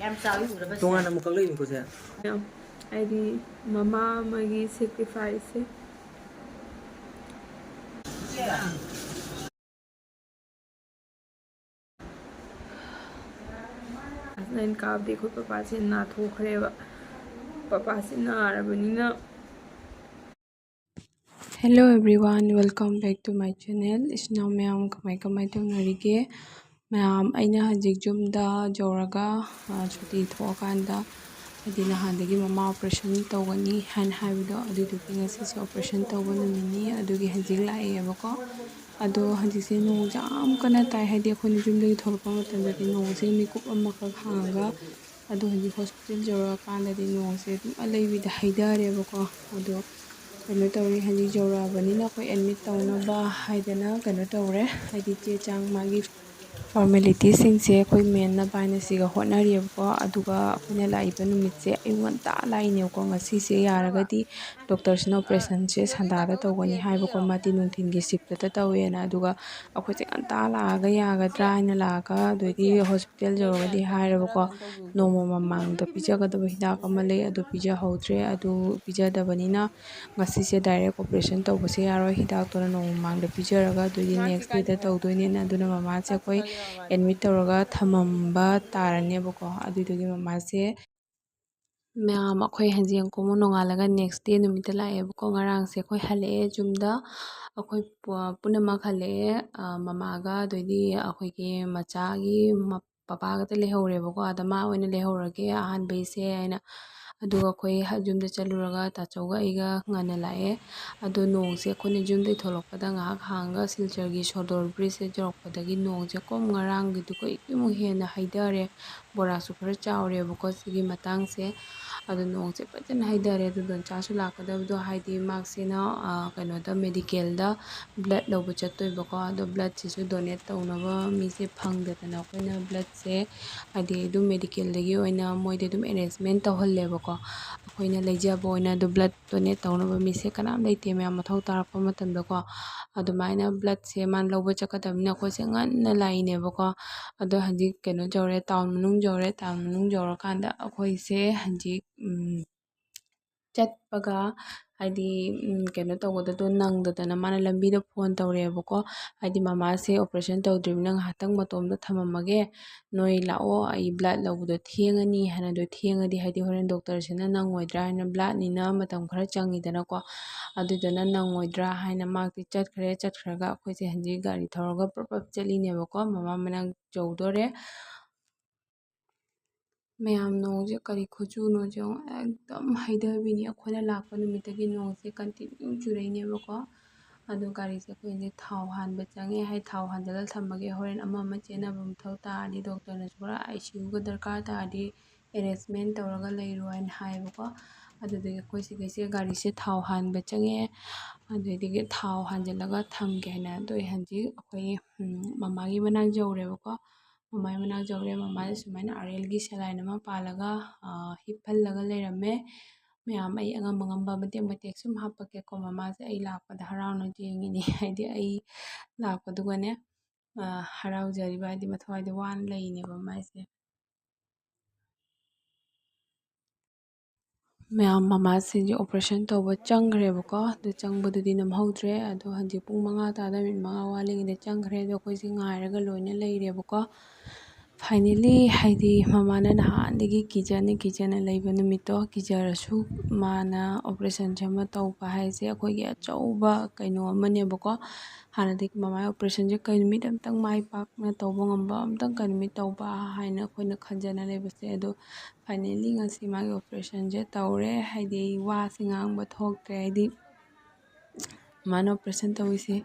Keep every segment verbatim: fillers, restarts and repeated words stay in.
ꯌꯥꯝ ꯆꯥꯎꯏ ꯎꯔꯕꯁꯦ꯫ ꯇꯣꯉꯥꯟꯅ ꯑꯃꯨꯛ ꯀꯛꯂꯛꯏꯅꯤꯀꯣ ꯁꯦ꯫ ꯌꯥꯝ, ꯍꯥꯏꯗꯤ ꯃꯃꯥ ꯑꯃꯒꯤ sacrifice ꯁꯦ꯫ ꯑꯁ, ꯑꯩꯅ ꯀꯥꯕꯗꯤ ꯑꯩꯈꯣꯏ ꯄꯄꯥꯁꯦ ꯅꯥꯊꯣꯛꯈ꯭ꯔꯦꯕ꯫ ꯄꯄꯥꯁꯦ ꯅꯥꯔꯕꯅꯤꯅ꯫ Hello everyone, welcome back to my channel. ꯏꯆꯤꯟ ꯏꯅꯥꯎ ꯃꯌꯥꯝ ꯀꯃꯥꯏ ꯀꯃꯥꯏ ꯇꯧꯅꯔꯤꯒꯦ? ꯃꯌꯥꯝ, ꯑꯩꯅ ꯍꯧꯖꯤꯛ ꯌꯨꯝꯗ ꯌꯧꯔꯒ, ꯑ, ꯁꯨꯇꯤ ꯊꯣꯛꯑꯀꯥꯟꯗ, ꯍꯥꯏꯗꯤ ꯅꯍꯥꯟꯗꯒꯤ ꯃꯃꯥ operation ꯇꯧꯒꯅꯤ ꯍꯥꯏꯅ ꯍꯥꯏꯕꯗꯣ, ꯑꯗꯨꯗꯨꯒꯤ ꯉꯁꯤꯁꯦ operation ꯇꯧꯕ ꯅꯨꯃꯤꯠꯅꯤ, ꯑꯗꯨꯒꯤ ꯍꯧꯖꯤꯛ ꯂꯥꯛꯑꯦꯕꯀꯣ꯫ ꯑꯗꯣ ꯍꯧꯖꯤꯛꯁꯦ ꯅꯣꯡꯁꯦ ꯌꯥꯝ ꯀꯟꯅ ꯇꯥꯏ, ꯍꯥꯏꯗꯤ ꯑꯩꯈꯣꯏꯅ ꯌꯨꯝꯗꯒꯤ ꯊꯣꯛꯂꯛꯄ ꯃꯇꯝꯗꯗꯤ ꯅꯣꯡꯁꯦ ꯃꯤꯀꯨꯞ ꯑꯃꯈꯛ ꯍꯥꯡꯉꯒ, ꯑꯗꯣ ꯍꯧꯖꯤꯛ hospital ꯌꯧꯔꯛꯑꯀꯥꯟꯗꯗꯤ ꯅꯣꯡꯁꯦ ꯑꯗꯨꯝ ꯑꯂꯩꯕꯤꯗ ꯍꯩꯊꯔꯦꯕꯀꯣ꯫ ꯑꯗꯣ ꯀꯩꯅꯣ ꯇꯧꯔꯦ, ꯍꯧꯖꯤꯛ ꯌꯧꯔꯛꯑꯕꯅꯤꯅ ꯑꯩꯈꯣꯏ admit ꯇꯧꯅꯕ ꯍꯥꯏꯗꯅ ꯀꯩꯅꯣ ꯇꯧꯔꯦ, ꯍꯥꯏꯗꯤ ꯆꯦ ꯆꯥꯡ ꯃꯥꯒꯤ formalityꯁꯤꯡꯁꯦ ꯑꯩꯈꯣꯏ ꯃꯦꯟꯅꯕ ꯍꯥꯏꯅ ꯁꯤꯒ ꯍꯣꯠꯅꯔꯤꯑꯕꯀꯣ꯫ ꯑꯗꯨꯒ ꯑꯩꯈꯣꯏꯅ ꯂꯥꯛꯏꯕ ꯅꯨꯃꯤꯠꯁꯦ ꯑꯌꯨꯛ ꯉꯟꯇꯥ ꯂꯥꯛꯏꯅꯦꯕꯀꯣ꯫ ꯉꯁꯤꯁꯦ ꯌꯥꯔꯒꯗꯤ doctorꯁꯤꯅ operationꯁꯦ ꯁꯟꯗꯥꯗ ꯇꯧꯒꯅꯤ ꯍꯥꯏꯕꯀꯣ, ꯃꯥꯗꯤ ꯅꯨꯡꯊꯤꯟꯒꯤ shiftꯇ ꯇꯧꯋꯦꯅ꯫ ꯑꯗꯨꯒ ꯑꯩꯈꯣꯏꯁꯦ ꯉꯟꯇꯥ ꯂꯥꯛꯑꯒ ꯌꯥꯒꯗ꯭ꯔꯥ ꯍꯥꯏꯅ ꯂꯥꯛꯑꯒ, ꯑꯗꯨꯗꯩꯗꯤ hospital ꯌꯧꯔꯒꯗꯤ ꯍꯥꯏꯔꯕꯀꯣ, ꯅꯣꯡꯃ ꯃꯃꯥꯡꯗ ꯄꯤꯖꯒꯗꯕ ꯍꯤꯗꯥꯛ ꯑꯃ ꯂꯩ, ꯑꯗꯨ ꯄꯤꯖꯍꯧꯗ꯭ꯔꯦ꯫ ꯑꯗꯨ ꯄꯤꯖꯗꯕꯅꯤꯅ ꯉꯁꯤꯁꯦ direct operation ꯇꯧꯕꯁꯦ ꯌꯥꯔꯣꯏ, ꯍꯤꯗꯥꯛꯇꯨꯅ ꯅꯣꯡꯃ ꯃꯃꯥꯡꯗ ꯄꯤꯖꯔꯒ ꯑꯗꯨꯗꯤ next dayꯗ ꯇꯧꯗꯣꯏꯅꯦꯅ꯫ ꯑꯗꯨꯅ ꯃꯃꯥꯁꯦ ꯑꯩꯈꯣꯏ admit ꯇꯧꯔꯒ ꯊꯝꯃꯝꯕ ꯇꯥꯔꯅꯦꯕꯀꯣ꯫ ꯑꯗꯨꯏꯗꯨꯒꯤ ꯃꯃꯥꯁꯦ, ꯃꯌꯥꯝ, ꯑꯩꯈꯣꯏ ꯍꯧꯖꯤꯛ ꯑꯃꯨꯛ ꯅꯣꯡꯉꯥꯜꯂꯒ next day ꯅꯨꯃꯤꯠꯇ ꯂꯥꯛꯑꯦꯕꯀꯣ꯫ ꯉꯔꯥꯡꯁꯦ ꯑꯩꯈꯣꯏ ꯍꯜꯂꯛꯑꯦ ꯌꯨꯝꯗ, ꯑꯩꯈꯣꯏ ꯄꯨ-, ꯄꯨꯝꯅꯃꯛ ꯍꯜꯂꯛꯑꯦ꯫ ꯑ, ꯃꯃꯥꯒ, ꯑꯗꯩꯗꯤ ꯑꯩꯈꯣꯏꯒꯤ ꯃꯆꯥꯒꯤ ꯃ-, ꯄꯄꯥꯒꯗ ꯂꯩꯍꯧꯔꯦꯕꯀꯣ꯫ ꯑꯗ ꯃꯥ ꯑꯣꯏꯅ ꯂꯩꯍꯧꯔꯒꯦ ꯑꯍꯥꯟꯕꯩꯁꯦ ꯍꯥꯏꯅ꯫ ꯑꯗꯨꯒ ꯑꯩꯈꯣꯏ ꯍ-, ꯌꯨꯝꯗ ꯆꯠꯂꯨꯔꯒ ꯇꯥꯆꯧꯒ ꯑꯩꯒ ꯉꯟꯅ ꯂꯥꯛꯑꯦ꯫ ꯑꯗꯣ ꯅꯣꯡꯁꯦ ꯑꯩꯈꯣꯏꯅ ꯌꯨꯝꯗꯒꯤ ꯊꯣꯛꯂꯛꯄꯗ ꯉꯥꯏꯍꯥꯛ ꯍꯥꯡꯉꯒ ꯁꯤꯜꯆꯔꯒꯤ ꯁꯣꯗꯣꯔ bridgeꯁꯦ ꯌꯧꯔꯛꯄꯗꯒꯤ ꯅꯣꯡꯁꯦ ꯀꯨꯝ ꯉꯔꯥꯡꯒꯤꯗꯨꯒ ꯑꯃꯨꯛ ꯍꯦꯟꯅ ꯍꯩꯊꯔꯦ꯫ ꯕꯣꯔꯥꯁꯨ ꯈꯔ ꯆꯥꯎꯔꯦꯕꯀꯣ ꯁꯤꯒꯤ ꯃꯇꯥꯡꯁꯦ꯫ ꯑꯗꯣ ꯅꯣꯡꯁꯦ ꯐꯖꯅ ꯍꯩꯊꯔꯦ꯫ ꯑꯗꯣ ꯗꯣꯟꯆꯥꯁꯨ ꯂꯥꯛꯀꯗꯕꯗꯣ, ꯍꯥꯏꯗꯤ ꯃꯥꯁꯤꯅ, ꯑ, ꯀꯩꯅꯣꯗ, medicalꯗ blood ꯂꯧꯕ ꯆꯠꯇꯣꯏꯕꯀꯣ꯫ ꯑꯗꯣ bloodꯁꯤꯁꯨ donate ꯇꯧꯅꯕ ꯃꯤꯁꯦ ꯐꯪꯗꯗꯅ ꯑꯩꯈꯣꯏꯅ bloodꯁꯦ, ꯍꯥꯏꯗꯤ ꯑꯗꯨꯝ medicalꯗꯒꯤ ꯑꯣꯏꯅ ꯃꯣꯏꯗꯤ ꯑꯗꯨꯝ arrangement ꯇꯧꯍꯜꯂꯦꯕꯀꯣ꯫ ꯑꯩꯈꯣꯏꯅ ꯂꯩꯖꯕ ꯑꯣꯏꯅ ꯑꯗꯨ blood donate ꯇꯧꯅꯕ ꯃꯤꯁꯦ ꯀꯅꯥꯝ ꯂꯩꯇꯦ ꯃꯌꯥꯝ, ꯃꯊꯧ ꯇꯥꯔꯛꯄ ꯃꯇꯝꯗꯀꯣ꯫ ꯑꯗꯨꯃꯥꯏꯅ bloodꯁꯦ ꯃꯥꯅ ꯂꯧꯕ ꯆꯠꯀꯗꯕꯅꯤꯅ ꯑꯩꯈꯣꯏꯁꯦ ꯉꯟꯅ ꯂꯥꯛꯏꯅꯦꯕꯀꯣ꯫ ꯑꯗꯣ ꯍꯧꯖꯤꯛ ꯀꯩꯅꯣ ꯌꯧꯔꯦ, town ꯃꯅꯨꯡ ꯌꯧꯔꯦ꯫ Town ꯃꯅꯨꯡ ꯌꯧꯔꯀꯥꯟꯗ ꯑꯩꯈꯣꯏꯁꯦ ꯍꯧꯖꯤꯛ, ꯎꯝ, ꯆꯠꯄꯒ ꯍꯥꯏꯗꯤ, ꯎꯝ, ꯀꯩꯅꯣ ꯇꯧꯕꯗꯣ ꯅꯪꯗꯗꯅ ꯃꯥꯅ ꯂꯝꯕꯤꯗ phone ꯇꯧꯔꯛꯑꯦꯕꯀꯣ꯫ ꯍꯥꯏꯗꯤ ꯃꯃꯥꯁꯦ operation ꯇꯧꯗ꯭ꯔꯤꯕꯅꯤꯅ ꯉꯥꯏꯍꯥꯛꯇꯪ ꯃꯇꯣꯝꯗ ꯊꯝꯃꯝꯃꯒꯦ, ꯅꯣꯏ ꯂꯥꯛꯑꯣ, ꯑꯩ blood ꯂꯧꯕꯗꯣ ꯊꯦꯡꯉꯅꯤ ꯍꯥꯏꯅ꯫ ꯑꯗꯣ ꯊꯦꯡꯉꯗꯤ ꯍꯥꯏꯗꯤ ꯍꯣꯔꯦꯟ doctorꯁꯤꯅ ꯅꯪꯉꯣꯏꯗ꯭ꯔꯥ ꯍꯥꯏꯅ, bloodꯅꯤꯅ ꯃꯇꯝ ꯈꯔ ꯆꯪꯉꯤꯗꯅꯀꯣ꯫ ꯑꯗꯨꯗꯨꯅ ꯅꯪꯉꯣꯏꯗ꯭ꯔꯥ ꯍꯥꯏꯅ ꯃꯥꯛꯇꯤ ꯆꯠꯈ꯭ꯔꯦ꯫ ꯆꯠꯈ꯭ꯔꯒ ꯑꯩꯈꯣꯏꯁꯦ ꯍꯧꯖꯤꯛ ꯒꯥꯔꯤ ꯊꯧꯔꯒ ꯄ꯭ꯔꯞ ꯄ꯭ꯔꯞ ꯆꯠꯂꯤꯅꯦꯕꯀꯣ, ꯃꯃꯥ ꯃꯅꯥꯛ ꯌꯧꯗꯣꯔꯦ꯫ ꯃꯌꯥꯝ, ꯅꯣꯡꯁꯦ ꯀꯔꯤ ꯈꯨꯆꯨꯅꯣꯁꯦ ꯌꯦꯡꯉꯣ, ꯑꯦꯛꯗꯝ ꯍꯩꯊꯕꯤꯅꯤ꯫ ꯑꯩꯈꯣꯏꯅ ꯂꯥꯛꯄ ꯅꯨꯃꯤꯠꯇꯒꯤ ꯅꯣꯡꯁꯦ continue ꯆꯨꯔꯛꯏꯅꯦꯕꯀꯣ꯫ ꯑꯗꯣ ꯒꯥꯔꯤꯁꯦ ꯑꯩꯈꯣꯏ ꯍꯧꯖꯤꯛ ꯊꯥꯎ ꯍꯥꯟꯕ ꯆꯪꯉꯦ ꯍꯥꯏ, ꯊꯥꯎ ꯍꯥꯟꯖꯜꯂ ꯊꯝꯃꯒꯦ, ꯍꯣꯔꯦꯟ ꯑꯃ ꯑꯃ ꯆꯦꯟꯅꯕ ꯃꯊꯧ ꯇꯥꯔꯗꯤ, doctorꯅꯁꯨ ꯈꯔ ICUꯒ ꯗꯔꯀꯥꯔ ꯇꯥꯔꯗꯤ arrangement ꯇꯧꯔꯒ ꯂꯩꯔꯣ ꯍꯥꯏꯅ ꯍꯥꯏꯌꯦꯕꯀꯣ꯫ ꯑꯗꯨꯗꯒꯤ ꯑꯩꯈꯣꯏ ꯁꯤꯒꯩꯁꯦ ꯒꯥꯔꯤꯁꯦ ꯊꯥꯎ ꯍꯥꯟꯕ ꯆꯪꯉꯦ꯫ ꯑꯗꯨꯗꯒꯤ ꯊꯥꯎ ꯍꯥꯟꯖꯜꯂꯒ ꯊꯝꯒꯦ ꯍꯥꯏꯅ꯫ ꯑꯗꯣ ꯑꯩ ꯍꯧꯖꯤꯛ ꯑꯩꯈꯣꯏ, ꯎꯝ, ꯃꯃꯥꯒꯤ ꯃꯅꯥꯛ ꯌꯧꯔꯦꯕꯀꯣ꯫ ꯃꯃꯥꯒꯤ ꯃꯅꯥꯛ ꯌꯧꯔꯦ꯫ ꯃꯃꯥꯁꯦ ꯁꯨꯃꯥꯏꯅ ꯑꯥꯔ ꯑꯦꯜꯒꯤ saline ꯑꯃ ꯄꯥꯜꯂꯒ, ꯑ, ꯍꯤꯞꯍꯜꯂꯒ ꯂꯩꯔꯝꯃꯦ꯫ ꯃꯌꯥꯝ, ꯑꯩ ꯑꯉꯝ ꯑꯉꯝꯕ ꯃꯇꯦꯛ ꯃꯇꯦꯛ ꯁꯨꯝ ꯍꯥꯞꯄꯛꯀꯦꯀꯣ꯫ ꯃꯃꯥꯁꯦ ꯑꯩ ꯂꯥꯛꯄꯗ ꯍꯔꯥꯎꯅ ꯌꯦꯡꯉꯤꯅꯤ꯫ ꯍꯥꯏꯗꯤ ꯑꯩ ꯂꯥꯛꯄꯗꯨꯒꯅꯦ, ꯑ, ꯍꯔꯥꯎꯖꯔꯤꯕ, ꯍꯥꯏꯗꯤ ꯃꯊ꯭ꯋꯥꯏꯗ ꯋꯥꯅ ꯂꯩꯔꯤꯅꯦꯕ ꯃꯥꯏꯁꯦ꯫ ꯃꯌꯥꯝ, ꯃꯃꯥꯁꯤꯡꯁꯦ operation ꯇꯧꯕ ꯆꯪꯈ꯭ꯔꯦꯕꯀꯣ꯫ ꯑꯗꯨ ꯆꯪꯕꯗꯨꯗꯤ ꯅꯝꯍꯧꯗ꯭ꯔꯦ꯫ ꯑꯗꯣ ꯍꯧꯖꯤꯛ ꯄꯨꯡ ꯃꯉꯥ ꯇꯥꯗ ꯃꯤꯅꯤꯠ ꯃꯉꯥ ꯋꯥꯠꯂꯤꯉꯩꯗ ꯆꯪꯈ꯭ꯔꯦ꯫ ꯑꯗꯣ ꯑꯩꯈꯣꯏꯁꯦ ꯉꯥꯏꯔꯒ ꯂꯣꯏꯅ ꯂꯩꯔꯦꯕꯀꯣ꯫ Finally, ꯍꯥꯏꯗꯤ ꯃꯃꯥꯅ ꯅꯍꯥꯟꯗꯒꯤ ꯀꯤꯖꯅ ꯀꯤꯖꯅ ꯂꯩꯕ ꯅꯨꯃꯤꯠꯇꯣ, ꯀꯤꯖꯔꯁꯨ ꯃꯥꯅ operationꯁꯦ ꯑꯃ ꯇꯧꯕ ꯍꯥꯏꯁꯦ ꯑꯩꯈꯣꯏꯒꯤ ꯑꯆꯧꯕ ꯀꯩꯅꯣ ꯑꯃꯅꯦꯕꯀꯣ꯫ ꯍꯥꯟꯅꯗꯒꯤ ꯃꯃꯥꯒꯤ operationꯁꯦ ꯀꯩ ꯅꯨꯃꯤꯠ ꯑꯝꯇꯪ ꯃꯥꯏ ꯄꯥꯛꯅ ꯇꯧꯕ ꯉꯝꯕ, ꯑꯝꯇꯪ ꯀꯩ ꯅꯨꯃꯤꯠ ꯇꯧꯕ ꯍꯥꯏꯅ ꯑꯩꯈꯣꯏꯅ ꯈꯟꯖꯅ ꯂꯩꯕꯁꯦ꯫ ꯑꯗꯣ finally ꯉꯁꯤ ꯃꯥꯒꯤ operationꯁꯦ ꯇꯧꯔꯦ꯫ ꯍꯥꯏꯗꯤ ꯋꯥꯁꯦ ꯉꯥꯡꯕ ꯊꯣꯛꯇ꯭ꯔꯦ꯫ ꯍꯥꯏꯗꯤ ꯃꯥꯅ operation ꯇꯧꯔꯤꯁꯦ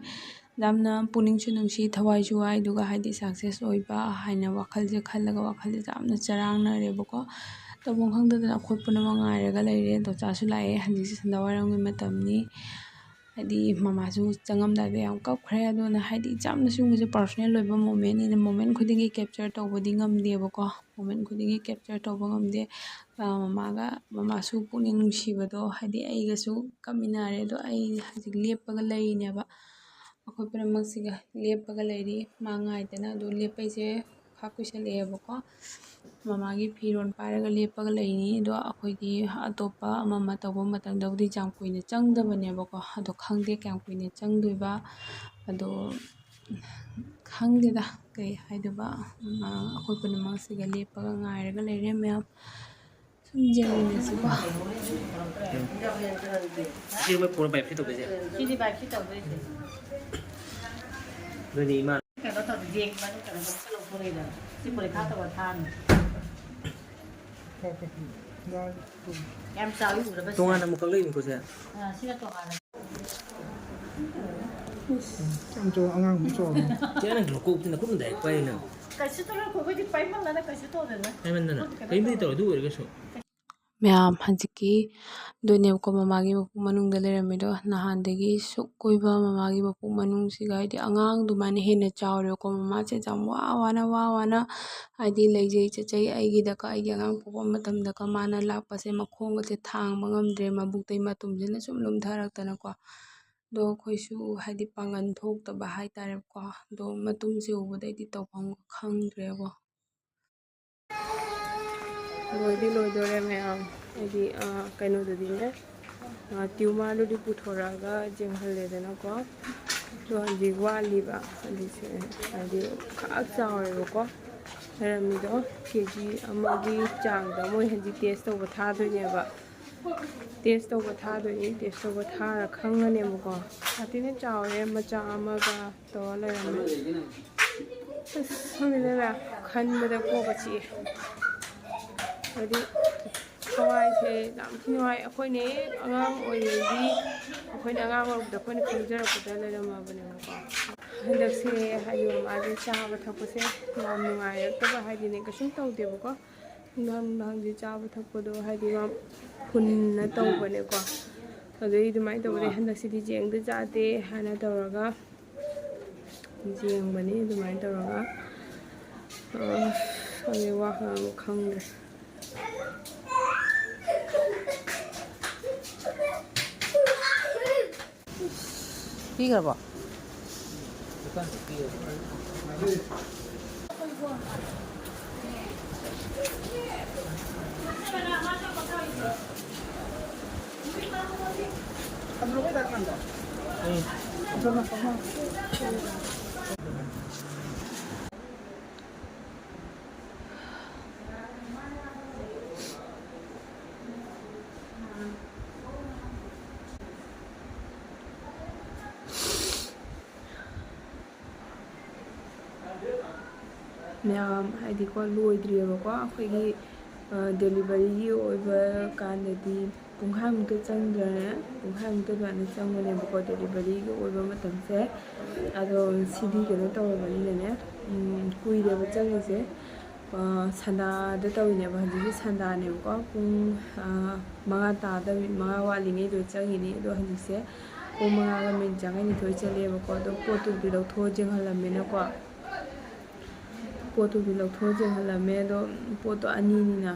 ꯌꯥꯝꯅ ꯄꯨꯛꯅꯤꯡꯁꯨ ꯅꯨꯡꯁꯤ, ꯊꯋꯥꯏꯁꯨ ꯋꯥꯏ, ꯑꯗꯨꯒ ꯍꯥꯏꯗꯤ success ꯑꯣꯏꯕ ꯍꯥꯏꯅ ꯋꯥꯈꯜꯁꯦ ꯈꯜꯂꯒ ꯋꯥꯈꯜꯁꯦ ꯌꯥꯝꯅ ꯆꯔꯥꯡꯅꯔꯦꯕꯀꯣ꯫ ꯇꯧꯐꯝ ꯈꯪꯗꯗꯅ ꯑꯩꯈꯣꯏ ꯄꯨꯝꯅꯃꯛ ꯉꯥꯏꯔꯒ ꯂꯩꯔꯦ꯫ ꯗꯣꯆꯥꯁꯨ ꯂꯥꯛꯑꯦ꯫ ꯍꯧꯖꯤꯛꯁꯦ ꯁꯟꯗꯥ ꯋꯥꯏꯔꯝꯒꯤ ꯃꯇꯝꯅꯤ꯫ ꯍꯥꯏꯗꯤ ꯃꯃꯥꯁꯨ ꯆꯪꯉꯝꯗꯥꯏꯗ ꯌꯥꯝ ꯀꯞꯈ꯭ꯔꯦ꯫ ꯑꯗꯨꯅ ꯍꯥꯏꯗꯤ ꯏꯆꯝꯅ ꯁꯤꯒꯨꯝꯕꯁꯦ personal ꯑꯣꯏꯕ momentꯅꯤꯅ moment ꯈꯨꯗꯤꯡꯒꯤ capture ꯇꯧꯕꯗꯤ ꯉꯝꯗꯦꯕꯀꯣ꯫ Moment ꯈꯨꯗꯤꯡꯒꯤ capture ꯇꯧꯕ ꯉꯝꯗꯦ꯫ ꯃꯃꯥꯒ, ꯃꯃꯥꯁꯨ ꯄꯨꯛꯅꯤꯡ ꯅꯨꯡꯁꯤꯕꯗꯣ ꯍꯥꯏꯗꯤ ꯑꯩꯒꯁꯨ ꯀꯞꯃꯤꯟꯅꯔꯦ꯫ ꯑꯗꯣ ꯑꯩ ꯍꯧꯖꯤꯛ ꯂꯦꯞꯄꯒ ꯂꯩꯔꯤꯅꯦꯕ꯫ ꯑꯩꯈꯣꯏ ꯄꯨꯝꯅꯃꯛꯁꯤꯒ ꯂꯦꯞꯄꯒ ꯂꯩꯔꯤ꯫ ꯃꯥ ꯉꯥꯏꯗꯅ꯫ ꯑꯗꯣ ꯂꯦꯞꯄꯩꯁꯦ ꯈꯥ ꯀꯨꯏꯁꯜꯂꯛꯑꯦꯕꯀꯣ꯫ ꯃꯃꯥꯒꯤ ꯐꯤꯔꯣꯜ ꯄꯥꯏꯔꯒ ꯂꯦꯞꯄꯒ ꯂꯩꯅꯤ꯫ ꯑꯗꯣ ꯑꯩꯈꯣꯏꯗꯤ ꯑꯇꯣꯞꯄ ꯑꯃ ꯑꯃ ꯇꯧꯕ ꯃꯇꯝꯗꯕꯨꯗꯤ ꯌꯥꯝ ꯀꯨꯏꯅ ꯆꯪꯗꯕꯅꯦꯕꯀꯣ꯫ ꯑꯗꯣ ꯈꯪꯗꯦ ꯀꯌꯥꯝ ꯀꯨꯏꯅ ꯆꯪꯗꯣꯏꯕ꯫ ꯑꯗꯣ ꯈꯪꯗꯦꯗ ꯀꯩ ꯍꯥꯏꯗꯣꯏꯕ꯫ ꯑꯩꯈꯣꯏ ꯄꯨꯝꯅꯃꯛꯁꯤꯒ ꯂꯦꯞꯄꯒ ꯉꯥꯏꯔꯒ ꯂꯩꯔꯦ ꯃꯌꯥꯝ꯫ ꯁꯨꯝ ꯌꯦꯡꯃꯤꯟꯅꯁꯤꯀꯣ꯫ ꯁꯤ ꯃꯣꯏ ꯐꯣꯟ ꯕꯥꯏꯞꯁꯤ ꯇꯧꯗꯣꯏꯁꯦ꯫ ꯁꯤꯗꯤ ꯕꯥꯏꯞꯁꯤ ꯇꯧꯗꯣꯏꯁꯦ꯫ ꯑꯗꯨꯅꯤ ꯏꯃꯥ꯫ ꯀꯩꯅꯣ ꯇꯧꯗꯣꯏ, ꯕꯦꯒ ꯃꯅꯨꯡ ꯀꯩꯅꯣ ꯃꯅꯨꯡꯗ ꯂꯧꯊꯣꯔꯛꯏꯗꯅ꯫ ꯁꯤ ꯄꯔꯤꯈꯥ ꯇꯧꯕ ꯊꯥꯅꯤ꯫ ꯌꯥꯝ ꯆꯥꯎꯏ ꯎꯔꯕ ꯁꯦ? ꯇꯣꯉꯥꯟꯅ ꯑꯃꯨꯛ ꯀꯛꯂꯛꯏꯅꯤꯀꯣ ꯁꯦ꯫ ꯑ, ꯁꯤꯅ ꯇꯣꯉꯥꯟꯅ꯫ ꯌꯥꯝ ꯆꯥꯎ, ꯑꯉꯥꯡ ꯑꯃ ꯆꯥꯎꯔꯦ꯫ ꯆꯦ ꯅꯪ ꯀꯣꯛꯇꯤ ꯅꯈꯨꯠꯅ direct ꯄꯥꯏꯔꯤꯅ꯫ ꯀꯩꯁꯨ ꯇꯧꯔꯣꯏ, ꯑꯩꯈꯣꯏꯗꯤ ꯄꯥꯏꯃꯜꯂꯅ ꯀꯩꯁꯨ ꯇꯧꯗꯦꯗ꯫ ꯍꯥꯏꯃꯟꯗꯅ ꯀꯔꯤꯝꯇꯗꯤ ꯇꯧꯔꯣꯏ ꯑꯗꯨ ꯑꯣꯏꯔꯒꯁꯨ꯫ ꯃꯌꯥꯝ ꯍꯧꯖꯤꯛꯀꯤ ꯑꯗꯨꯅꯦꯕꯀꯣ ꯃꯃꯥꯒꯤ ꯃꯄꯨꯛ ꯃꯅꯨꯡꯗ ꯂꯩꯔꯝꯃꯤꯗꯣ꯫ ꯅꯍꯥꯟꯗꯒꯤ ꯁꯨꯛ ꯀꯨꯏꯕ ꯃꯃꯥꯒꯤ ꯃꯄꯨꯛ ꯃꯅꯨꯡꯁꯤꯒ ꯍꯥꯏꯗꯤ ꯑꯉꯥꯡ ꯑꯗꯨꯃꯥꯏꯅ ꯍꯦꯟꯅ ꯆꯥꯎꯔꯦꯕꯀꯣ꯫ ꯃꯃꯥꯁꯦ ꯌꯥꯝ ꯋꯥ ꯋꯥꯅ, ꯋꯥ ꯋꯥꯅ ꯍꯥꯏꯗꯤ ꯂꯩꯖꯩ ꯆꯠꯆꯩ꯫ ꯑꯩꯒꯤꯗꯀ, ꯑꯩꯒꯤ ꯑꯉꯥꯡ ꯄꯣꯛꯄ ꯃꯇꯝꯗꯀ ꯃꯥꯅ ꯂꯥꯛꯄꯁꯦ ꯃꯈꯣꯡꯒꯁꯦ ꯊꯥꯡꯕ ꯉꯝꯗ꯭ꯔꯦ, ꯃꯕꯨꯛꯇꯩ ꯃꯇꯨꯝꯁꯤꯅ ꯁꯨꯝ ꯂꯨꯝꯊꯔꯛꯇꯅꯀꯣ꯫ ꯑꯗꯣ ꯑꯩꯈꯣꯏꯁꯨ ꯍꯥꯏꯗꯤ ꯄꯥꯡꯒꯜ ꯊꯣꯛꯇꯕ ꯍꯥꯏꯇꯥꯔꯦꯀꯣ꯫ ꯑꯗꯣ ꯃꯇꯨꯝꯁꯦ ꯎꯕꯗꯩꯗꯤ ꯇꯧꯐꯝꯒ ꯈꯪꯗ꯭ꯔꯦꯕꯣ꯫ ꯂꯣꯏꯗꯤ ꯂꯣꯏꯗꯣꯔꯦ ꯃꯌꯥꯝ꯫ ꯍꯥꯏꯗꯤ, ꯑ, ꯀꯩꯅꯣꯗꯨꯗꯤꯅꯦ, ꯑ, ꯇ꯭ꯌꯨꯃꯔꯗꯨꯗꯤ ꯄꯨꯊꯣꯔꯛꯑꯒ ꯌꯦꯡꯍꯜꯂꯦꯗꯅꯀꯣ꯫ ꯑꯗꯣ ꯍꯧꯖꯤꯛ ꯋꯥꯠꯂꯤꯕ ꯑꯗꯨꯁꯦ, ꯍꯥꯏꯗꯤ ꯈꯔ ꯆꯥꯎꯔꯦꯕꯀꯣ꯫ ꯂꯩꯔꯝꯃꯤꯗꯣ ꯀꯦ ꯖꯤ ꯑꯃꯒꯤ ꯆꯥꯡꯗ ꯃꯣꯏ ꯍꯧꯖꯤꯛ test ꯇꯧꯕ ꯊꯥꯗꯣꯏꯅꯦꯕ꯫ Test ꯇꯧꯕ ꯊꯥꯗꯣꯏꯅꯤ꯫ Test ꯇꯧꯕ ꯊꯥꯔ ꯈꯪꯉꯅꯦꯕꯀꯣ꯫ ꯁꯥꯊꯤꯅ ꯆꯥꯎꯔꯦ, ꯃꯆꯥ ꯑꯃꯒ ꯇꯧꯔ ꯂꯩꯔꯝꯃꯦ꯫ ꯑꯁ, ꯈꯪꯗꯦꯗ, ꯈꯟꯕꯗ ꯀꯣꯛꯀ ꯆꯤꯛꯑꯦ꯫ ꯍꯥꯏꯗꯤ ꯊꯋꯥꯏꯁꯦ ꯌꯥꯝ ꯊꯤ ꯅꯨꯡꯉꯥꯏ꯫ ꯑꯩꯈꯣꯏꯅ ꯍꯦꯛ ꯑꯉꯥꯡ ꯑꯣꯏꯔꯤꯉꯩꯒꯤ, ꯑꯩꯈꯣꯏꯅ ꯑꯉꯥꯡ ꯑꯣꯏꯔꯛꯄꯗ ꯑꯩꯈꯣꯏꯅ ꯈꯪꯖꯔꯛꯄꯗ ꯂꯩꯔꯝꯃꯕꯅꯦꯕꯀꯣ꯫ ꯍꯟꯗꯛꯁꯦ ꯍꯥꯏꯗꯤ ꯃꯃꯥꯁꯦ ꯆꯥꯕ ꯊꯛꯄꯁꯦ ꯌꯥꯝ ꯅꯨꯡꯉꯥꯏꯔꯛꯇꯕ ꯍꯥꯏꯗꯤꯅꯦ ꯀꯩꯁꯨꯝ ꯇꯧꯗꯦꯕꯀꯣ꯫ ꯅꯨꯡꯗꯥꯡ ꯅꯨꯡꯗꯥꯡꯁꯦ ꯆꯥꯕ ꯊꯛꯄꯗꯣ ꯍꯥꯏꯗꯤ ꯃꯥ ꯐꯨꯟꯅ ꯇꯧꯕꯅꯦꯀꯣ꯫ ꯑꯗꯨꯗꯩ ꯑꯗꯨꯃꯥꯏꯅ ꯇꯧꯕꯗꯩ ꯍꯟꯗꯛꯁꯤꯗꯤ ꯌꯦꯡꯗ ꯌꯥꯗꯦ ꯍꯥꯏꯅ ꯇꯧꯔꯒ ꯌꯦꯡꯕꯅꯤ꯫ ꯑꯗꯨꯃꯥꯏꯅ ꯇꯧꯔꯒ, ꯑꯁ, ꯈꯪꯗꯦ, ꯋꯥ ꯉꯥꯡꯕ ꯈꯪꯗ꯭ꯔꯦ꯫ ꯄꯤꯈ꯭ꯔꯕꯣ? ꯃꯌꯥꯝ, ꯍꯥꯏꯗꯤꯀꯣ, ꯂꯣꯏꯗ꯭ꯔꯤꯑꯕꯀꯣ꯫ ꯑꯩꯈꯣꯏꯒꯤ, ꯑ, deliveryꯒꯤ ꯑꯣꯏꯕ ꯀꯥꯟꯗꯗꯤ ꯄꯨꯡꯈꯥꯏꯃꯨꯛꯇ ꯆꯪꯗ꯭ꯔꯅꯦ? ꯄꯨꯡꯈꯥꯏꯃꯨꯛꯇ ꯑꯗꯨꯃꯥꯏꯅ ꯆꯪꯕꯅꯦꯕꯀꯣ, deliveryꯒꯤ ꯑꯣꯏꯕ ꯃꯇꯝꯁꯦ꯫ ꯑꯗꯣ ꯁꯤꯗꯤ ꯀꯩꯅꯣ ꯇꯧꯔꯕꯅꯤꯅꯅꯦ, ꯎꯝ, ꯀꯨꯏꯔꯦꯕ ꯆꯪꯉꯤꯁꯦ꯫ ꯑ, ꯁꯟꯗꯥꯗ ꯇꯧꯔꯤꯅꯦꯕ꯫ ꯍꯧꯖꯤꯛꯁꯦ ꯁꯟꯗꯥꯅꯦꯕꯀꯣ꯫ ꯄꯨꯡ, ꯑ, ꯃꯉꯥ ꯇꯥꯗ ꯃꯤꯅꯤꯠ ꯃꯉꯥ ꯋꯥꯠꯂꯤꯉꯩꯗ ꯆꯪꯉꯤꯅꯤ꯫ ꯑꯗꯣ ꯍꯧꯖꯤꯛꯁꯦ ꯄꯨꯡ ꯃꯉꯥꯒ ꯃꯤꯅꯤꯠ ꯆꯥꯝꯃꯉꯥꯅꯤꯊꯣꯏ ꯆꯠꯂꯦꯕꯀꯣ꯫ ꯑꯗꯣ ꯄꯣꯠꯇꯨꯗꯤ ꯂꯧꯊꯣꯛꯑ ꯌꯦꯡꯍꯜꯂꯝꯃꯦꯅꯀꯣ꯫ ꯄꯣꯠꯇꯨꯗꯤ ꯂꯧꯊꯣꯛꯑ ꯌꯦꯡꯍꯜꯂꯝꯃꯦ꯫ ꯑꯗꯣ ꯄꯣꯠꯇꯣ ꯑꯅꯤꯅꯤꯅ,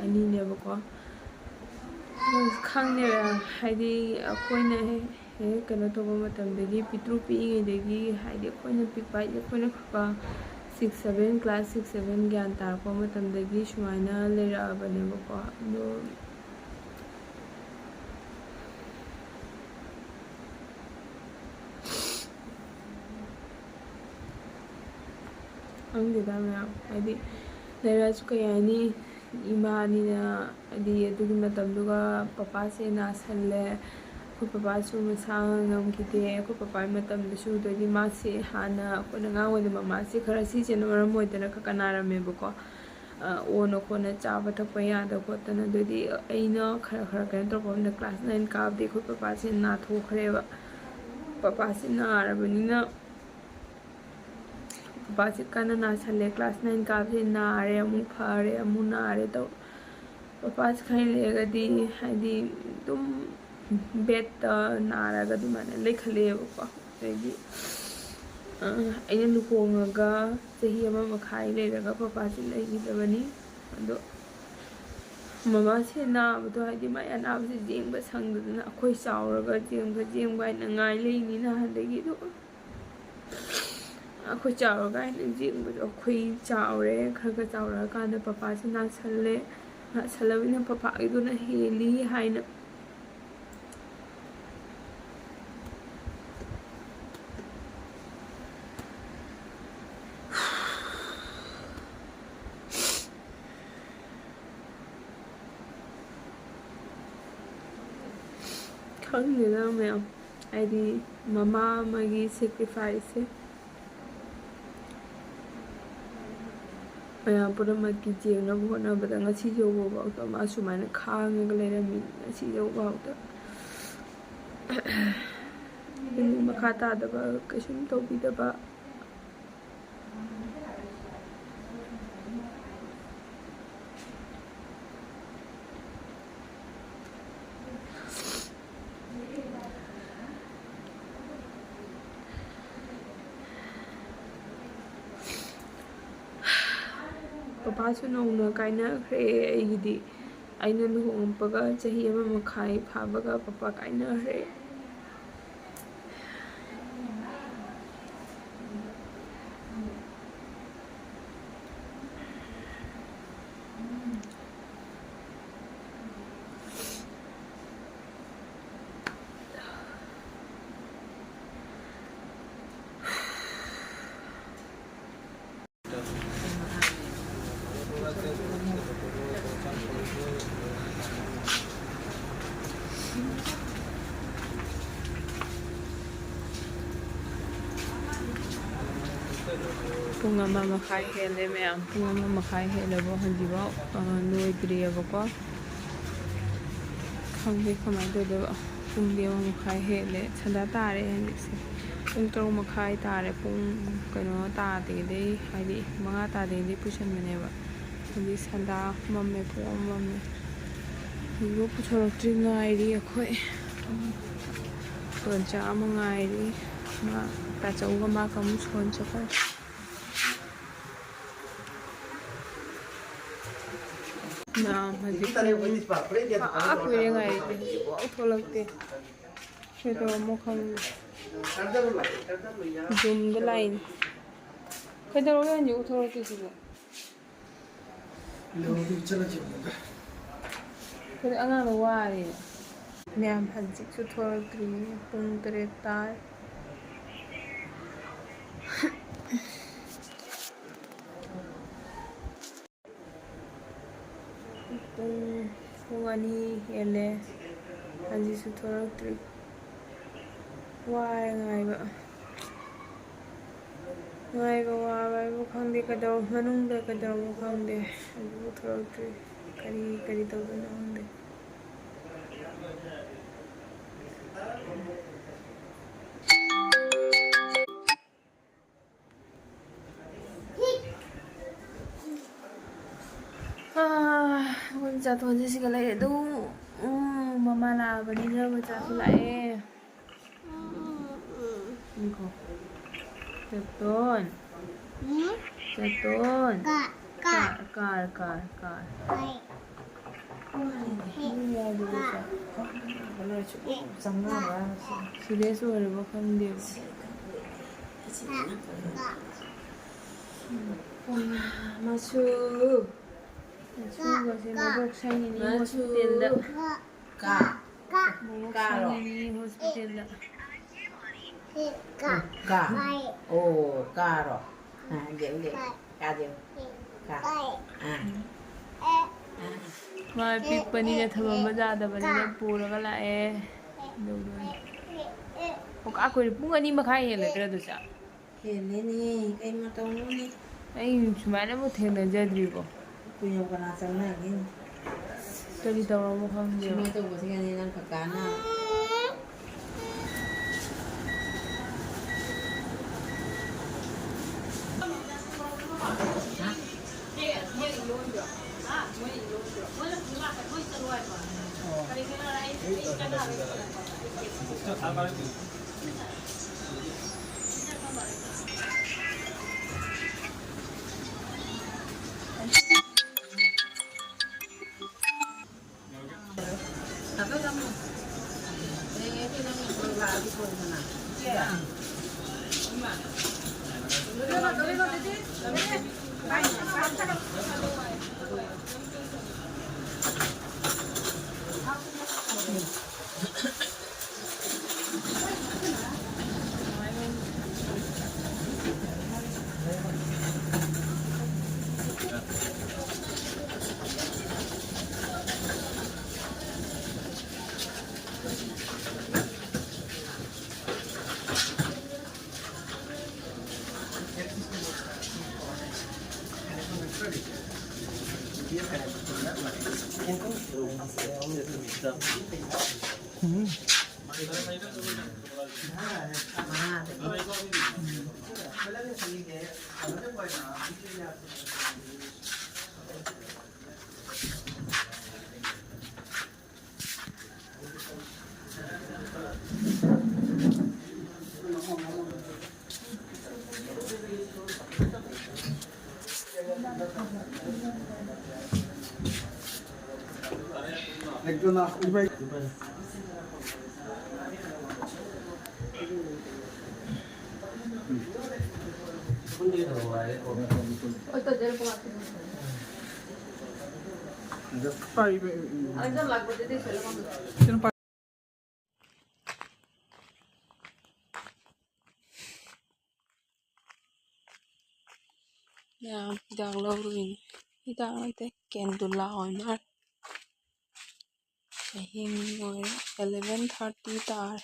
ꯑꯅꯤꯅꯦꯕꯀꯣ꯫ ꯑꯁ, ꯈꯪꯗꯦ, ꯍꯥꯏꯗꯤ ꯑꯩꯈꯣꯏꯅ ꯍꯦꯛ, ꯍꯦꯛ ꯀꯩꯅꯣ ꯇꯧꯕ ꯃꯇꯝꯗꯒꯤ, ꯄꯤꯛꯇ꯭ꯔꯨ ꯄꯤꯛꯏꯉꯩꯗꯒꯤ, ꯍꯥꯏꯗꯤ ꯑꯩꯈꯣꯏꯅ ꯄꯤꯛꯄ ꯍꯥꯏꯗꯤ ꯑꯩꯈꯣꯏꯅ ꯈꯔ six seven, class six seven ꯒ꯭ꯌꯥꯟ ꯇꯥꯔꯛꯄ ꯃꯇꯝꯗꯒꯤ ꯁꯨꯃꯥꯏꯅ ꯂꯩꯔꯛꯑꯕꯅꯦꯕꯀꯣ꯫ ꯑꯗꯣ ꯈꯪꯗꯦꯗ ꯃꯌꯥꯝ, ꯍꯥꯏꯗꯤ ꯂꯩꯔꯛꯑꯁꯨ ꯀꯩ ꯍꯥꯏꯅꯤ, ꯏꯃꯥꯅꯤꯅ, ꯍꯥꯏꯗꯤ ꯑꯗꯨꯒꯤ ꯃꯇꯝꯗꯨꯒ ꯄꯄꯥꯁꯦ ꯅꯥꯁꯜꯂꯦ꯫ ꯑꯩꯈꯣꯏ ꯄꯄꯥꯁꯨ ꯃꯁꯥ ꯉꯝꯈꯤꯗꯦ꯫ ꯑꯩꯈꯣꯏ ꯄꯄꯥꯒꯤ ꯃꯇꯝꯗꯁꯨ, ꯑꯗꯨꯗꯒꯤ ꯃꯥꯁꯦ ꯍꯥꯟꯅ ꯑꯩꯈꯣꯏꯅ ꯑꯉꯥꯡ ꯑꯣꯏꯅ ꯃꯃꯥꯁꯦ ꯈꯔ ꯁꯤꯁꯦꯅ ꯃꯔꯝ ꯑꯣꯏꯗꯅ ꯈꯔ ꯈꯔ ꯅꯥꯔꯝꯃꯦꯕꯀꯣ꯫ ꯑ, ꯑꯣꯅ ꯈꯣꯠꯅ ꯆꯥꯕ ꯊꯛꯄ ꯌꯥꯗ ꯈꯣꯠꯇꯅ꯫ ꯑꯗꯨꯗꯤ ꯑꯩꯅ ꯈꯔ ꯈꯔ ꯀꯩꯅꯣ ꯇꯧꯔꯛꯄ ꯃꯇꯝꯗ class nine ꯀꯥꯕꯗꯤ ꯑꯩꯈꯣꯏ ꯄꯄꯥꯁꯦ ꯅꯥꯊꯣꯛꯈ꯭ꯔꯦꯕ꯫ ꯄꯄꯥꯁꯦ ꯅꯥꯔꯕꯅꯤꯅ ꯄꯄꯥꯁꯦ ꯀꯟꯅ ꯅꯥꯁꯜꯂꯦ꯫ Class nine ꯀꯥꯕꯁꯦ ꯅꯥꯔꯦ, ꯑꯃꯨꯛ ꯐꯔꯦ, ꯑꯃꯨꯛ ꯅꯥꯔꯦ ꯇꯧ꯫ ꯄꯄꯥꯁꯦ ꯈꯔ ꯂꯩꯔꯒꯗꯤ, ꯍꯥꯏꯗꯤ, ꯑꯗꯨꯝ ꯕꯦꯠꯇ ꯅꯥꯔꯒ ꯑꯗꯨꯃꯥꯏꯅ ꯂꯩꯈꯠꯂꯛꯑꯦꯕꯀꯣ꯫ ꯑꯗꯩꯗꯤ ꯑꯩꯅ ꯂꯨꯍꯣꯡꯉꯒ ꯆꯍꯤ ꯑꯃ ꯃꯈꯥꯏ ꯂꯩꯔꯒ ꯄꯄꯥꯁꯦ ꯂꯩꯈꯤꯗꯕꯅꯤ꯫ ꯑꯗꯣ ꯃꯃꯥꯁꯦ ꯅꯥꯕꯗꯣ, ꯍꯥꯏꯗꯤ ꯃꯥꯏ ꯑꯅꯥꯕꯁꯦ ꯌꯦꯡꯕ ꯁꯪꯗꯗꯅ, ꯑꯩꯈꯣꯏ ꯆꯥꯎꯔꯒ ꯌꯦꯡꯕ ꯌꯦꯡꯕ ꯍꯥꯏꯅ ꯉꯥꯏ ꯂꯩꯅꯤ ꯅꯍꯥꯟꯗꯒꯤ꯫ ꯑꯗꯣ ꯑꯩꯈꯣꯏ ꯆꯥꯎꯔꯒ ꯍꯥꯏꯅ ꯌꯦꯡꯕꯗꯣ, ꯑꯩꯈꯣꯏ ꯆꯥꯎꯔꯦ, ꯈꯔ ꯈꯔ ꯆꯥꯎꯔꯛꯑꯀꯥꯟꯗ ꯄꯄꯥꯁꯦ ꯅꯥꯁꯜꯂꯦ꯫ ꯅꯥꯁꯜꯂꯕꯅꯤꯅ ꯄꯄꯥꯒꯤꯗꯨꯅ ꯍꯦꯜꯂꯤ ꯍꯥꯏꯅ ꯈꯪꯗꯦꯗ ꯃꯌꯥꯝ, ꯍꯥꯏꯗꯤ ꯃꯃꯥ ꯑꯃꯒꯤ ꯁꯦꯀ꯭ꯔꯤꯐꯥꯏꯁꯁꯦ ꯃꯌꯥꯝ ꯄꯨꯝꯅꯃꯛꯀꯤ ꯌꯦꯡꯅꯕ ꯍꯣꯠꯅꯕꯗ ꯉꯁꯤ ꯌꯧꯕꯐꯥꯎꯗ ꯃꯥ ꯁꯨꯃꯥꯏꯅ ꯈꯥꯡꯉꯒ ꯂꯩꯔꯝꯃꯤ꯫ ꯉꯁꯤ ꯌꯧꯕꯐꯥꯎꯗ ꯃꯈꯥ ꯇꯥꯗꯕ ꯀꯩꯁꯨꯝ ꯇꯧꯕꯤꯗꯕ꯫ ꯄꯄꯥꯁꯨ ꯅꯧꯅ ꯀꯥꯏꯅꯈ꯭ꯔꯦ ꯑꯩꯒꯤꯗꯤ꯫ ꯑꯩꯅ ꯂꯨꯍꯣꯡꯉꯛꯄꯒ ꯆꯍꯤ ꯑꯃ ꯃꯈꯥꯏ ꯐꯥꯕꯒ ꯄꯄꯥ ꯀꯥꯏꯅꯈ꯭ꯔꯦ꯫ ꯄꯨꯡ ꯑꯃ ꯃꯈꯥꯏ ꯍꯦꯜꯂꯦ ꯃꯌꯥꯝ꯫ ꯄꯨꯡ ꯑꯃ ꯃꯈꯥꯏ ꯍꯦꯜꯂꯕ ꯍꯧꯖꯤꯛꯐꯥꯎ, ꯑ, ꯂꯣꯏꯗ꯭ꯔꯤꯑꯕꯀꯣ꯫ ꯈꯪꯗꯦ ꯀꯃꯥꯏꯅ ꯇꯧꯗꯣꯏꯕ꯫ ꯄꯨꯡꯗꯤ ꯑꯃ ꯃꯈꯥꯏ ꯍꯦꯜꯂꯦ꯫ ꯁꯟꯗꯥ ꯇꯥꯔꯦ ꯍꯧꯖꯤꯛꯁꯦ꯫ ꯄꯨꯡ ꯇꯔꯨꯛ ꯃꯈꯥꯏ ꯇꯥꯔꯦ꯫ ꯄꯨꯡ ꯀꯩꯅꯣ ꯇꯥꯗ꯭ꯔꯤꯉꯩꯗꯩ, ꯍꯥꯏꯗꯤ ꯃꯉꯥ ꯇꯥꯗ꯭ꯔꯤꯉꯩꯗꯩ ꯄꯨꯁꯟꯕꯅꯦꯕ꯫ ꯍꯧꯖꯤꯛ ꯁꯟꯗꯥ ꯃꯝꯃꯦ, ꯄꯨꯡ ꯑꯃ ꯃꯝꯃꯦ꯫ ꯌꯨꯝ ꯄꯨꯊꯣꯔꯛꯇ꯭ꯔꯤ, ꯉꯥꯏꯔꯤ ꯑꯩꯈꯣꯏ꯫ ꯇꯣꯟꯆꯥ ꯑꯃ ꯉꯥꯏꯔꯤ꯫ ꯃꯥ ꯇꯥꯆꯧꯒ ꯃꯥꯒ ꯑꯃꯨꯛ ꯁꯣꯟ ꯆꯠꯈ꯭ꯔꯦ꯫ ꯃꯥ ꯍꯧꯖꯤꯛ ꯄꯨꯡ ꯑꯥ ꯀꯨꯏꯔꯦ ꯉꯥꯏꯔꯤꯁꯦ, ꯍꯧꯖꯤꯛꯐꯥꯎ ꯊꯣꯛꯂꯛꯇꯦ꯫ ꯀꯩꯗꯧꯔꯝꯃꯣ ꯈꯪꯗꯦ꯫ ꯖꯨꯝꯗ ꯂꯥꯛꯏꯅꯦ꯫ ꯀꯩꯗꯧꯔꯒꯦ ꯍꯧꯖꯤꯛꯐꯥꯎ ꯊꯣꯛꯂꯛꯇ꯭ꯔꯤꯁꯤꯕꯣ? ꯂꯧꯗꯨ ꯆꯠꯂꯁꯤ ꯑꯃꯨꯛꯀ꯫ ꯑꯩꯈꯣꯏꯗꯤ ꯑꯉꯥꯡꯗꯣ ꯋꯥꯔꯦ꯫ ꯃꯌꯥꯝ ꯍꯧꯖꯤꯛꯁꯨ ꯊꯣꯛꯂꯛꯇ꯭ꯔꯤ꯫ ꯄꯨꯡ ꯇꯔꯦꯠ ꯇꯥꯔꯦ꯫ ꯄꯨꯡ, ꯄꯨꯡ ꯑꯅꯤ ꯍꯦꯜꯂꯦ꯫ ꯍꯧꯖꯤꯛꯁꯨ ꯊꯣꯛꯂꯛꯇ꯭ꯔꯤ꯫ ꯋꯥꯔꯦ ꯉꯥꯏꯕ꯫ ꯉꯥꯏꯕ ꯋꯥꯕ ꯍꯥꯏꯕꯨ ꯈꯪꯗꯦ, ꯀꯩꯗꯧ-, ꯃꯅꯨꯡꯗ ꯀꯩꯗꯧꯔꯕꯅꯣ ꯈꯪꯗꯦ꯫ ꯍꯧꯖꯤꯛꯐꯥꯎ ꯊꯣꯛꯂꯛꯇ꯭ꯔꯤ꯫ ꯀꯔꯤ, ꯀꯔꯤ ꯇꯧꯗꯣꯏꯅꯣ ꯈꯪꯗꯦ꯫ ꯑꯥ, ꯑꯩꯈꯣꯏ ꯃꯆꯥꯇꯣꯟꯁꯦ ꯁꯤꯒ ꯂꯩꯔꯦ ꯑꯗꯨꯝ꯫ ꯎꯝ, ꯃꯃꯥ ꯂꯥꯛꯑꯕꯅꯤꯅ ꯃꯆꯥꯁꯨ ꯂꯥꯛꯑꯦ꯫ ꯉꯥꯏꯈꯣ꯫ ꯆꯇꯣꯟ꯫ ꯆꯇꯣꯟ꯫ ꯀꯥ, ꯀꯥ꯫ Car, car, car. ꯁꯤꯔꯤꯌꯁ ꯑꯣꯏꯔꯕ ꯈꯪꯗꯦꯕ꯫ ꯃꯆꯨ꯫ ꯃꯆꯨꯒꯁꯦ ꯃꯕꯣꯛ ꯁꯪꯉꯤꯅꯤ ꯃꯆꯨ꯫ ꯍꯣꯁꯄꯤꯇꯥꯜꯗ꯫ ꯀꯥ꯫ ꯃꯕꯣꯛ ꯀꯥꯔꯣ? ꯁꯪꯉꯤꯅꯤ ꯍꯣꯁꯄꯤꯇꯥꯜꯗ꯫ ꯀꯥ꯫ ꯑꯣ, ꯀꯥꯔꯣ? ꯑꯥ, ꯌꯦꯡ, ꯌꯦꯡ꯫ ꯀꯥꯗꯦ꯫ ꯀꯥ꯫ ꯑꯥ꯫ ꯃꯥ ꯄꯤꯛꯄꯅꯤꯅ ꯊꯝꯃꯝꯕ ꯌꯥꯗꯕꯅꯤꯅ ꯄꯨꯔꯒ ꯂꯥꯛꯑꯦ꯫ ꯑꯗꯨꯒ ꯑꯣ, ꯀꯥ ꯀꯨꯏꯔꯦ꯫ ꯄꯨꯡ ꯑꯅꯤ ꯃꯈꯥꯏ ꯍꯦꯜꯂꯗ꯭ꯔꯥ ꯑꯗꯨꯁꯨ? ꯍꯦꯜꯂꯦꯅꯦ꯫ ꯀꯩ ꯃꯇꯧꯅꯣꯅꯦ? ꯑꯩ ꯁꯨꯃꯥꯏꯅꯕꯨ ꯊꯦꯡꯅꯖꯗ꯭ꯔꯤꯕꯣ꯫ ꯀꯨꯏꯅ ꯀꯅꯥ ꯆꯪꯅꯒꯦ? ꯀꯔꯤ ꯇꯧꯔꯕꯅꯣ ꯈꯪꯗꯦꯕ꯫ ꯁꯨꯃꯥꯏꯅ ꯇꯧꯕꯁꯤꯒꯅꯦ ꯅꯪ ꯀꯀꯥꯅ꯫ একজন আসতে ভাই। ꯃꯌꯥꯝ ꯍꯤꯗꯥꯛ ꯂꯧꯔꯨꯏꯅꯤ꯫ ꯍꯤꯗꯥꯛ ꯅꯠꯇꯦ, ꯀꯦꯟꯗꯨꯂꯥ ꯑꯣꯏ ꯃꯥꯜꯂꯦ꯫ ꯆꯍꯤꯡ ꯑꯣꯏꯔꯦ꯫ ꯑꯦꯂꯚꯦꯟ ꯊꯥꯔꯇꯤ ꯇꯥꯔꯦ꯫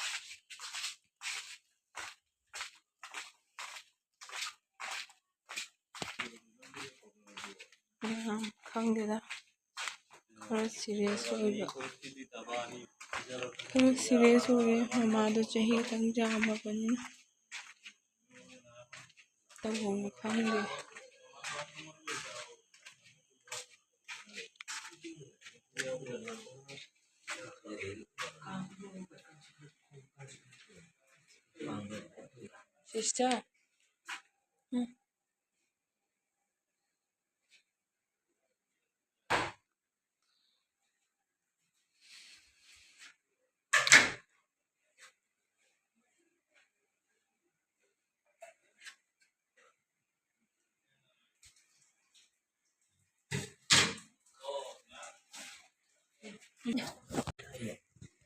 ꯃꯌꯥꯝ ꯈꯪꯗꯦꯗ꯫ ꯈꯔ ꯁꯤꯔꯤꯌꯁ ꯑꯣꯏꯕ꯫ ꯈꯔ ꯁꯤꯔꯤꯌꯁ ꯑꯣꯏꯔꯦ꯫ ꯃꯃꯥꯗꯣ ꯆꯍꯤ ꯈꯤꯇꯪ ꯌꯥꯝꯃꯕꯅꯤꯅ ꯇꯧꯐꯝ ꯈꯪꯗꯦ꯫ ꯏꯆꯥ꯫ ꯎꯝ꯫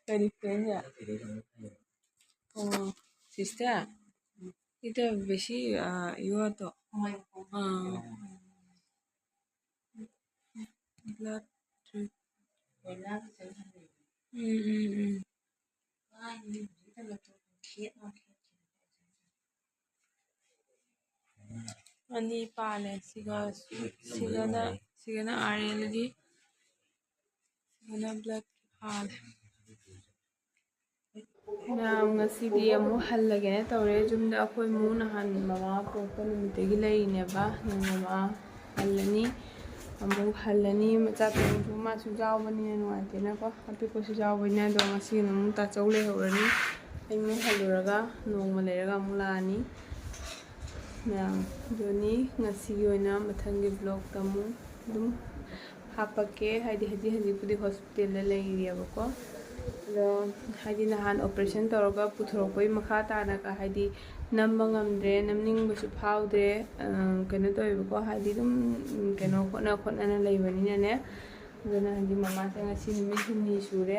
ꯀꯔꯤ ꯐꯦꯟꯁꯦ? ꯑꯣ, ꯁꯤꯁꯇꯔ, ꯏꯇ ꯕꯦꯁꯤ, ꯑ, ꯌꯨ ꯑꯥꯔ ꯇꯣ꯫ ꯑ꯫ ꯕ꯭ꯂꯗ ꯇ꯭ꯔꯤꯠ-, ꯎꯝ, ꯎꯝ, ꯎꯝ꯫ ꯑꯅꯤ ꯄꯥꯜꯂꯦ꯫ ꯁꯤꯒ, ꯁꯤꯒꯅ, ꯁꯤꯒꯅ ꯑꯥꯔ ꯑꯦꯜꯒꯤ, ꯁꯤꯒꯅ ꯕ꯭ꯂꯗ ꯄꯥꯜꯂꯦ꯫ ꯃꯌꯥꯝ, ꯉꯁꯤꯗꯤ ꯑꯃꯨꯛ ꯍꯜꯂꯒꯦꯅ ꯇꯧꯔꯦ ꯌꯨꯝꯗ꯫ ꯑꯩꯈꯣꯏ ꯃꯨ ꯅꯍꯥꯟ ꯃꯃꯥ ꯄꯣꯛꯄ ꯅꯨꯃꯤꯠꯇꯒꯤ ꯂꯩꯔꯤꯅꯦꯕ꯫ ꯅꯣꯡꯃ ꯃꯥ ꯍꯜꯂꯅꯤ, ꯑꯃꯨꯛ ꯍꯜꯂꯅꯤ꯫ ꯃꯆꯥ ꯄꯣꯛꯄꯁꯨ ꯃꯥꯁꯨ ꯌꯥꯎꯕꯅꯤꯅ ꯅꯨꯡꯉꯥꯏꯇꯦꯅꯀꯣ, ꯑꯄꯤꯛꯄꯁꯨ ꯌꯥꯎꯕꯅꯤꯅ꯫ ꯑꯗꯣ ꯉꯁꯤꯒꯤꯅ ꯑꯃꯨꯛ ꯇꯥꯆꯧ ꯂꯩꯍꯧꯔꯅꯤ꯫ ꯑꯩ ꯑꯃꯨꯛ ꯍꯜꯂꯨꯔꯒ ꯅꯣꯡꯃ ꯂꯩꯔꯒ ꯑꯃꯨꯛ ꯂꯥꯛꯑꯅꯤ꯫ ꯃꯌꯥꯝ, ꯑꯗꯨꯅꯤ ꯉꯁꯤꯒꯤ ꯑꯣꯏꯅ ꯃꯊꯪꯒꯤ ꯕ꯭ꯂꯣꯛꯇ ꯑꯃꯨꯛ ꯑꯗꯨꯝ ꯍꯥꯞꯄꯛꯀꯦ꯫ ꯍꯥꯏꯗꯤ ꯍꯧꯖꯤꯛ ꯍꯧꯖꯤꯛꯄꯨꯗꯤ ꯍꯣꯁꯄꯤꯇꯥꯜꯗ ꯂꯩꯔꯤꯑꯕꯀꯣ꯫ ꯑꯗꯣ ꯍꯥꯏꯗꯤ ꯅꯍꯥꯟ ꯑꯣꯄꯔꯦꯁꯟ ꯇꯧꯔꯒ ꯄꯨꯊꯣꯔꯛꯄꯒꯤ ꯃꯈꯥ ꯇꯥꯅꯒ ꯍꯥꯏꯗꯤ ꯅꯝꯕ ꯉꯝꯗ꯭ꯔꯦ, ꯅꯝꯅꯤꯡꯕꯁꯨ ꯐꯥꯎꯗ꯭ꯔꯦ꯫ ꯑ, ꯀꯩꯅꯣ ꯇꯧꯋꯦꯕꯀꯣ, ꯍꯥꯏꯗꯤ ꯑꯗꯨꯝ ꯀꯩꯅꯣ ꯍꯣꯠꯅ ꯈꯣꯠꯅꯅ ꯂꯩꯕꯅꯤꯅꯅꯦ꯫ ꯑꯗꯨꯅ ꯍꯥꯏꯗꯤ ꯃꯃꯥꯁꯦ ꯉꯁꯤ ꯅꯨꯃꯤꯠ ꯍꯨꯝꯅꯤ ꯁꯨꯔꯦ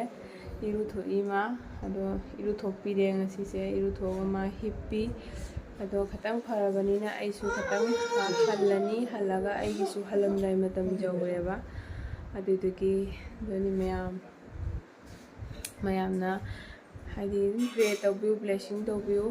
ꯏꯔꯨꯊꯣꯛꯏ ꯃꯥ꯫ ꯑꯗꯣ ꯏꯔꯨꯊꯣꯛꯄꯤꯔꯦ ꯉꯁꯤꯁꯦ꯫ ꯏꯔꯨꯊꯣꯛꯑꯒ ꯃꯥ ꯍꯤꯞꯄꯤ꯫ ꯑꯗꯣ ꯈꯤꯇꯪ ꯐꯔꯕꯅꯤꯅ ꯑꯩꯁꯨ ꯈꯤꯇꯪ ꯍꯜꯂꯅꯤ꯫ ꯍꯜꯂꯒ ꯑꯩꯒꯤꯁꯨ ꯍꯜꯂꯝꯗꯥꯏ ꯃꯇꯝ ꯌꯧꯔꯦꯕ꯫ ꯑꯗꯨꯗꯨꯒꯤ ꯑꯗꯨꯅꯤ ꯃꯌꯥꯝ, ꯃꯌꯥꯝꯅ ꯍꯥꯏꯗꯤ ꯑꯗꯨꯝ ꯄ꯭ꯔꯦ ꯇꯧꯕꯤꯌꯨ, ꯕ꯭ꯂꯦꯁꯤꯡ ꯇꯧꯕꯤꯌꯨ꯫